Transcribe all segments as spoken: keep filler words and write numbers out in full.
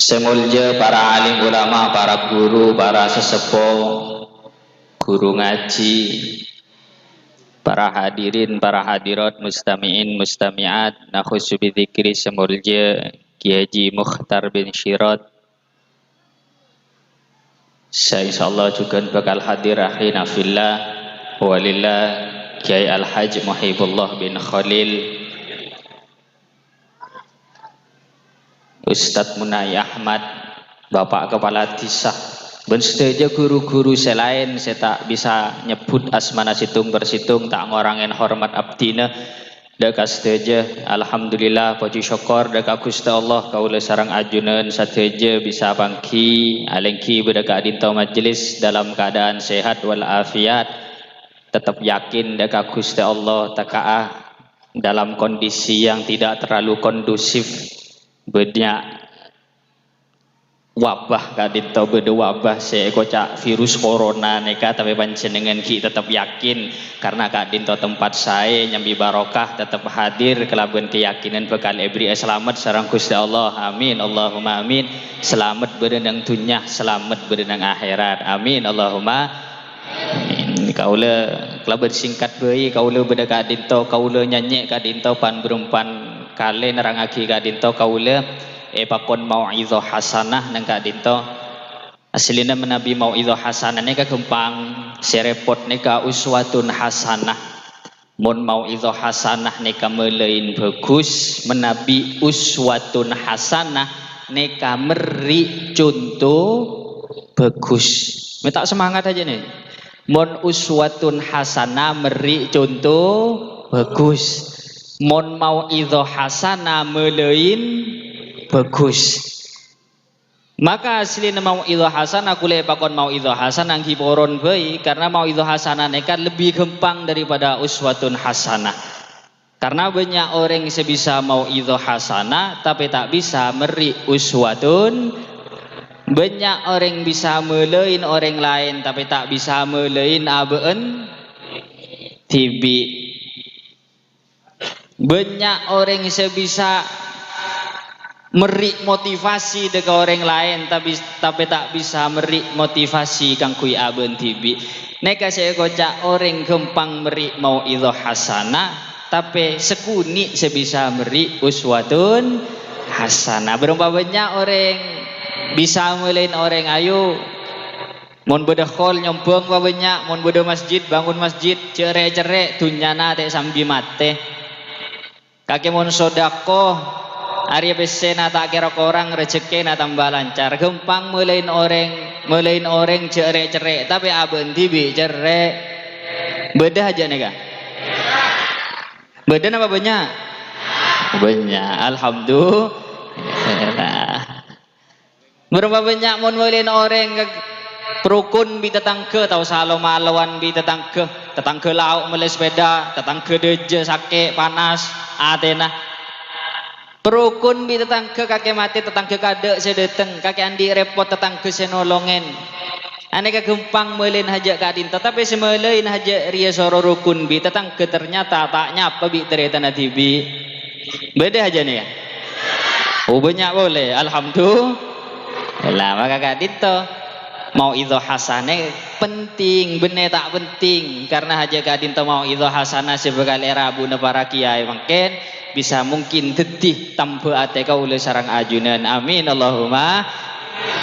Sè molja para alim ulama, para guru, para seseppo, guru ngaji, para hadirin, para hadirat, mustami'in, mustami'at, nakhusu bi dzikri sè molja Kiai Haji Mukhtar bin Syirat, sè insyaallah jhughân bhâkal hadir akhina fillah, walillah, Kiai Al-Hajj Muhibullah bin Khalil, Ustadz Munai Ahmad, Bapak Kepala Dhisa, bân sadhâjâ guru-guru sè laèn sè ta' bisa nyebbhut asmana sèttong per sèttong, ta' ngorangè hormat abdhina. Dâ' ka sadhâjâ, alhamdulillah, pojhi sokkor dâ' ka Ghustè Allah, kaulâ sareng ajunan sadhâjâ bisa pangghi alèngghi bâdâ ka'dinto majelis dalam keadaan sehat wal afiat. Tetep yakin dâ' ka Ghustè Allah, teka'a dalam kondisi yang tidak terlalu kondusif. Bânnya' wabah ka'dinto, bâdâ wabah sè èkoca' virus corona nèka, tapè panjhennengngan ghi' tetep yakin, karna ka'dinto tempat saè nyambi barokah, tetep hadir kalabân keyakinan bhâkal èberri'â salamet sareng Ghustè Allah. Amin, Allahumma amin. Salamet bâdâ nang dhunnya, salamet bâdâ nang akhèrat. Amin, Allahumma amin. Kaulâ kalabân singkat bhâi, kaulâ bâdâ ka'dinto, kaulâ nyanyè ka'dinto pan-bârâmpan kalè nerrangngaghi ka'dinto, kaulâ èpakon mau'izah hasanah neng ka'dinto. Asllina manabi mau'izah hasanah nèka ghâmpang, sè rèpot nèka uswatun hasanah. Mon mau'izah hasanah nèka malaèn bhâghus, manabi uswatun hasanah nèka merri' conto bhâghus. Mè' ta' semangat ajâ nè. Mon uswatun hasanah merri' conto bhâghus. Mon mau'izah hasanah malaèn bhâghus. Maka asllina mau'izah hasanah, kulâ èpakon mau'izah hasanah èngghi poron bhâi, karna mau'izah hasanah nèka lebbi ghâmpang daripada uswatun hasanah. Karna bânnya' orèng sè bisa mau'izah hasanah, tapè ta' bisa merri' uswatun. Bânnya' orèng bisa malaèn orèng laèn, tapè ta' bisa malaèn abâ'na dhibi'. Bânnya' orèng sè bisa merri' motivasi dâ' ka orèng laèn, tapè, tapè ta' bisa merri' motivasi kaangghuy abâ'na dhibi'. Nèka sè èkoca' orèng ghâmpang merri' mau'izah hasanah, tapè sakonè' sè bisa merri' uswatun hasanah. Bârâmpa bânnya' orèng bisa malaèn orèng, ayo, mon bâdâ khol nyombâng pabânnya', mon bâdâ masjid, bangun masjid, jhâ' rè'-cerrè', dhunnyana ta' sambi matè. Kakè mon sodako, arèya pèssèna ta' kèra korang, rejekkèna tamba lancar. Ghâmpang malaèn orèng, malaèn orèng jhâ' rè'-cerrè', tapè abâ'na dhibi' cerrè'. Bâdâ ajâ nèka? Bâdâ napa bânnya'? Bânnya', alhamdulillah. Bârâmpa bânnya' mon malaèn orèng ka-, rokon bi' tatangghâ, ta' osa lo-malowan bi' tatangghâ. Tatangghâ lao' mellè sepèda, tatangghâ dâjâ sakè', panas atèna. Rokon bi' tatangghâ, kakè matè, tatangghâ kaadâ' sè dâteng, kakè andi' rèpot tatangghâ sè nolongè. Anèka ghâmpang malaèn hajâ ka'dinto, tapè sè malaèn hajâ rèya soro rokon bi' tatangghâ, ternyata ta' nyapa bi' tarètanna dhibi'. Bâdâ hajâna, ya? Oh, bânnya' polè. Alhamdulillah, maka ka'dinto. Mau'izah hasanah penting, bânnè ta' penting. Karna hajâ ka'dinto mau'izah hasanah sè bhâkal èrabuna para kiai mangkèn bisa mungkin dhâddhi tamba atè kaulâ sareng ajunan. Amin, Allahumma.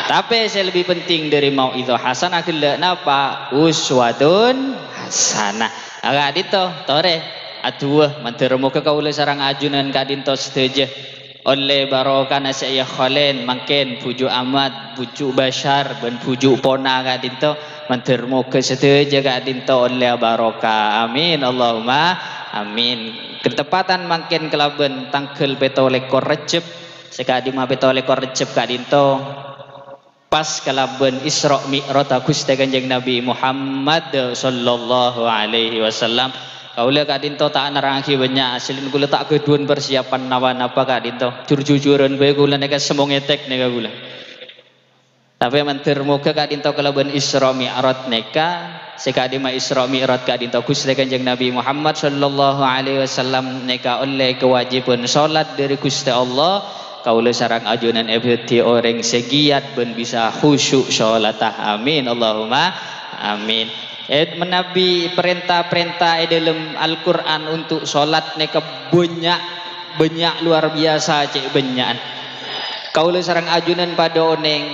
Tapè sè lebbi penting dâri mau'izah hasanah ghellâ' napa? Uswatun hasanah. Ka'dinto, torè, adu'a, mandhâr moghâ kaulâ sareng ajunan ka'dinto sadhâjâ ollè barokana sè èkholèn mangkèn, bhuju' Ahmad, bhuju' Basyar, bân bhuju' Pona ka'dinto. Mandhâr moghâ sadhâjâ ka'dinto ollè barokah. Amin, Allahumma amin. Katepatan mangkèn kalabân tangghâl pètto lèkor Rejjeb, sè ka'dimma pètto lèkor Rejjeb ka'dinto. Pas kalabân Isra Mi'rajna Ghustè Kanjeng Nabi Muhammad sallallahu alaihi wasallam. Kaulâ ka'dinto ta' nerrangngaghi bânnya', asllèna kaulâ ta' ghâdhuwân parsiyapan napa-napa ka'dinto. Jur-jujuran bhâi kaulâ nèka sèmong ètèk nèka kaulâ. Tapè mandhâr moghâ ka'dinto kalabân Isra Mi'raj nèka, sè ka'dimma Isra Mi'raj ka'dinto Ghustè Kanjeng Nabi Muhammad sallallahu alaihi wasallam nèka ollè kawâjibhân sholat dâri Ghustè Allah, kaulâ sareng ajunan èdhâddhi orèng sè giyat bân bisa khusyuk sholatta. Amin, Allahumma amin. Eh, manabi parènta-parènta è dhâlem Al-Qur'an untuk sholat nèka bânnya', bânnya' luar biasa, cè' bânnya'an. Kaulâ sareng ajunan padâ onèng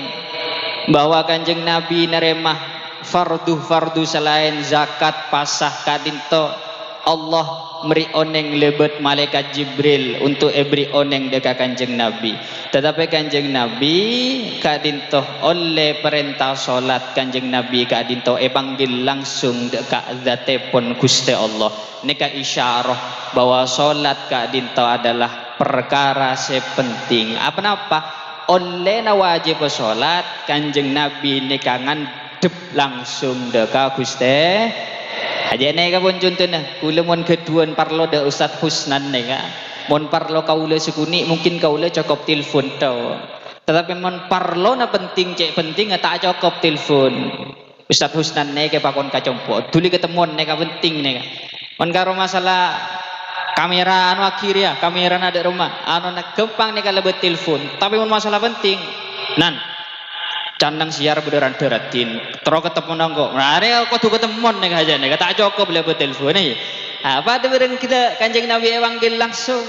bahwa Kanjeng Nabi narèma fardu-fardu salaèn zakat, pasa ka'dinto Allah mèrè onèng lèbât Malaèkat Jibril untuk èbèrri' onèng dâ' ka Kanjeng Nabi. Tatapè Kanjeng Nabi ka'dinto ollè parènta sholat, Kanjeng Nabi ka'dinto èpanggil langsung dâ' ka dzatèpon Ghustè Allah. Nèka isyarah bahwa sholat ka'dinto adalah parkara sè penting. Apa-napa? Ollèna wajib sholat, Kanjeng Nabi nèka ngan- dhep langsung dâ' ka Ghustè. Ajâ nèka pon contona, kaulâ mon ghâdhuwân parlo dâ' Ustadz Husnan nèka. Mon parlo kaulâ sakonè', mungkin kaulâ cokop telpon tao. Tatapè mon parlona penting, cè' pentingnga ta' cokop telpon. Ustadz Husnan nèka pakon ka compo', dhuli katemmon nèka penting nèka. Mon karo masalah kamera anu akhir ya, kamerana dâ' roma, anu na-, ghâmpang nèka lèbât telpon. Tapè mon masalah penting, nan, ca'na sè yar bâdâ randhâ-raddhin, terro katemmon engko'. Marè kodhu katemmon nèka hajâ nèka, ta' cokop lèbât telpon, ya. Apa dâ' bhâreng kita Kanjeng Nabi èpanggil langsung?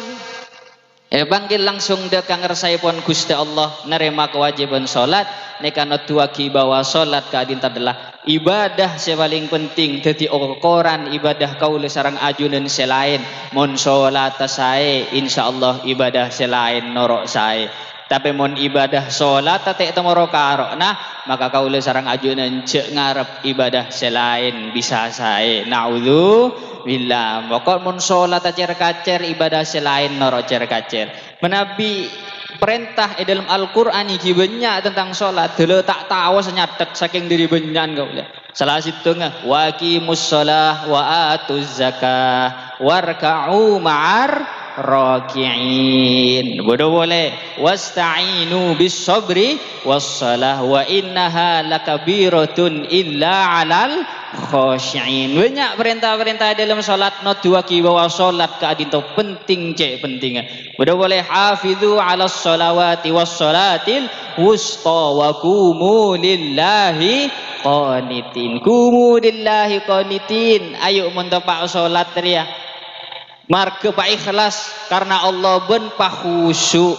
Èpanggil langsung dâ' ka ngarsaèpon Ghustè Allah, narèma kawâjibhân sholat, nèka noduwâghi bahwa sholat ka'dinto adalah ibadah sè palèng penting, dhâddhi okoran ibadah kaulâ sareng ajunan sè laèn. Mon sholatta saè, insyaallah ibadah sè laèn noro' saè. Tapè mon ibadah sholatta ta' temoro karo'na, maka kaulâ sareng ajunan jhâ' ngarep ibadah sè laèn bisa saè. Naudzubillah. Moko mon sholatta cèr-kacèr, ibadah sè laèn noro' cèr-kacèr. Manabi parènta è dhâlem Al-Qur'an ghi' bânnya' tentang sholat, dhâlâ ta' tao sè nyathet sakèng dhâri bânnya'an kaulâ. Sala sèttongnga, "Wa aqimus shalah wa atuz zakah warka'u ma'ar raki'in." Bâdâ polè, "Wasta'inu bis sabri was shalah wa innaha lakabiratun illa 'alal khasyi'in." Bânnya' parènta-parènta è dhâlem sholat noduwâghi bahwa sholat ka'dinto penting cè' pentingnga. Bâdâ polè, "Hafizu 'alas shalawati was shalatil wusta wa qumu lillahi qanitin." Qumu lillahi qanitin. Ayo mon teppa' sholat rèya. Marghâ paikhlas karna Allah bân pakhusyuk.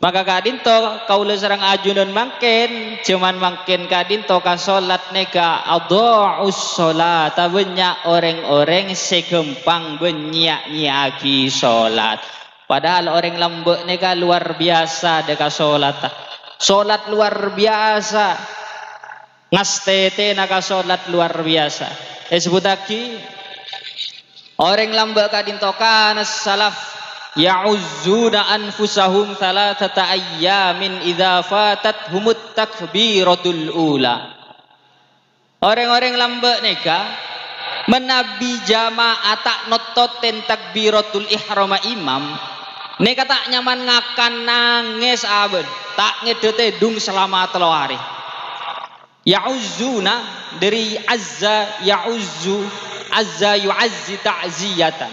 Maka ka'dinto kaulâ sareng ajunan mangkèn, jhâman mangkèn ka'dinto ka sholat nèka adha'us sholata, bânnya' orèng-orèng sè ghâmpang bân nyè'-nyè'aghi sholat. Padahal orèng lambâ' nèka luar biasa dâ' ka sholatta. Sholat luar biasa. Ngastètèna ka sholat luar biasa. Èsebbhuttaghi orèng lambâ' ka'dinto kana salaf ya'uzzuna anfusahum thalathata ayyamin idza fatathumut takbiratul ula. Orèng-orèng lambâ' nèka, manabi jama'ah ta' nottotèn takbiratul ihrama imam, nèka ta' nyaman ngakan, nangès abâ'na, ta' ngèdhâ tèdung salama tello arè. Ya'uzzuna, dhâri azza ya'uzzu, azza yu'azzi ta'ziyatan.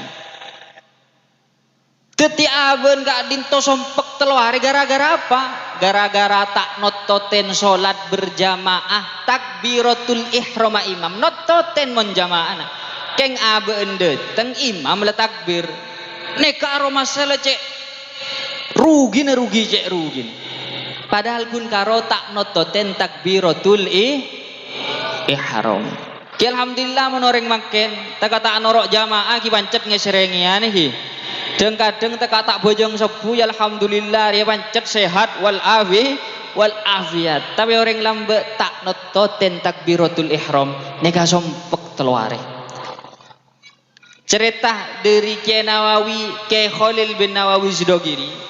Dhâddhi abâ'na ka'dinto sompek tello arè gara-gara apa? Gara-gara ta' nottotèn sholat berjamaah takbiratul ihrama imam. Nottotèn mon jama'ana. Kèng abâ'na dâteng, imam la takbir. Nèka aromasa la cè' rugina, rugi cè' rugina. Padahal ghun karo ta' nottotèn takbiratul i-, ihram. Ghi alhamdulillah mon orèng mangkèn, tèka ta' noro' jama'ah ghi pancet ngèsèrèngèyan ghi. Dhâng-kadhâng tèka ta' bhâjâng sobbhu, ya alhamdulillah, rèya pancet sehat wal afi-, wal afiat. Tapè orèng lambâ' ta' nottotèn takbiratul ihram, nèka sompek tello arè. Carèta dhâri Kè Nawawi, Kè Kholil bin Nawawi Sidogiri.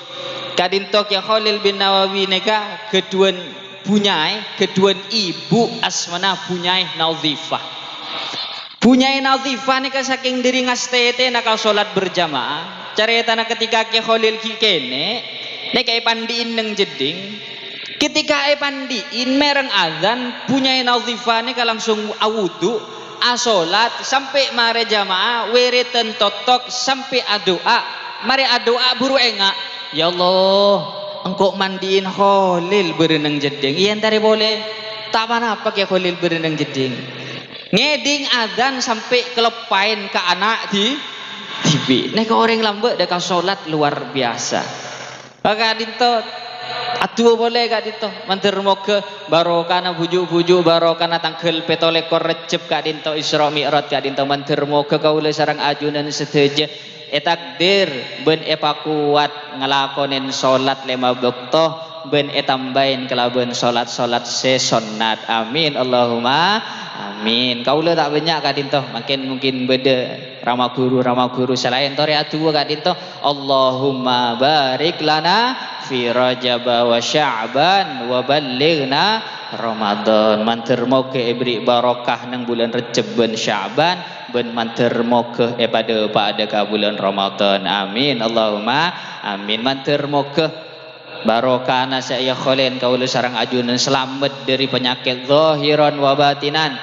Ka'dinto Kè Kholil bin Nawawi nèka ghâdhuwân bhunyaè, ghâdhuwân ibu asmana bhunyaè Nadhifah. Bhunyaè Nadhifah nèka sakèng dhâri ngastètèna ka sholat berjamaah. Carètana ketika Kè Kholil ghi' kènè', nèka èpandi'in neng jeddhing. Ketika èpandi'in mèreng adzan, bhunyaè Nadhifah nèka langsung awudu, asholat, sampè' marè jama'ah, wiridan tottok, sampè' adu'a. Marè adu'a buru enga', "Ya Allah, engko' mandi'in Kholil bârâ' neng jeddhing. Iyâ, entarè polè. Ta' ponapa Kè Kholil bârâ' neng jeddhing. Ngèdhing adzan sampè' kaloppaèn ka ana' di-, dhibi'. Nèka orèng lambâ' dâ' ka solat luar biasa. Ka'dinto, adu'a polè ka'dinto. Mandhâr moghâ barokana bhuju'-bhuju', barokana tangghâl pètto lèkor Rejjeb ka'dinto, Isra Mi'raj ka'dinto. Mandhâr moghâ kaulâ sareng ajunan sadhâjâ ètakdir bân èpakowat ngalakonè solat lèma bâkto bân ètambâi kalabân solat-solat sè sonnat. Amin, Allahumma amin. Kaulâ ta' bânnya' ka'dinto, mangkèn mungkin bâdâ rama ghuru-rama ghuru sè laèn, torè adu'a ka'dinto, "Allahumma barik lana fi Rajab wa Sya'ban wa ballighna Ramadan." Mandhâr moghâ èberri' barokah neng bulân Rejjeb bân Sya'ban, bân mandhâr moghâ èpadâpa'a dâ' ka bulân Ramadan. Amin, Allahumma amin. Mandhâr moghâ barokana sè èyakholèn kaulâ sareng ajunan salamet dâri panyakèt zahiran wa batinan.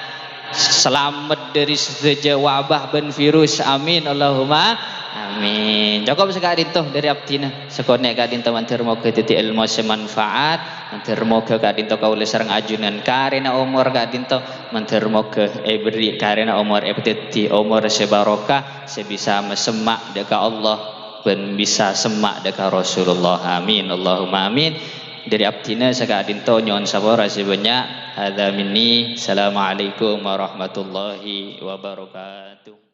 Salamet dâri sadhâjâ wabah bân virus. Amin, Allahumma amin. Cokop saka'dinto dâri abdhina. Sakonè' ka'dinto mandhâr moghâ dhâddhi èlmo sè manfaat. Mandhâr moghâ ka'dinto kaulâ sareng ajunan karèna omor ka'dinto. Mandhâr moghâ èberri' karèna omor èpadhâddhi omor sè barokah, sè bisa masemma' dâ' ka Allah bân bisa semma' dâ' ka Rasulullah. Amin, Allahumma amin. Dâri abdhina saka'dinto nyo'on sapora sè bânnya'. Hadza minni. Assalamualaikum warahmatullahi wabarakatuh.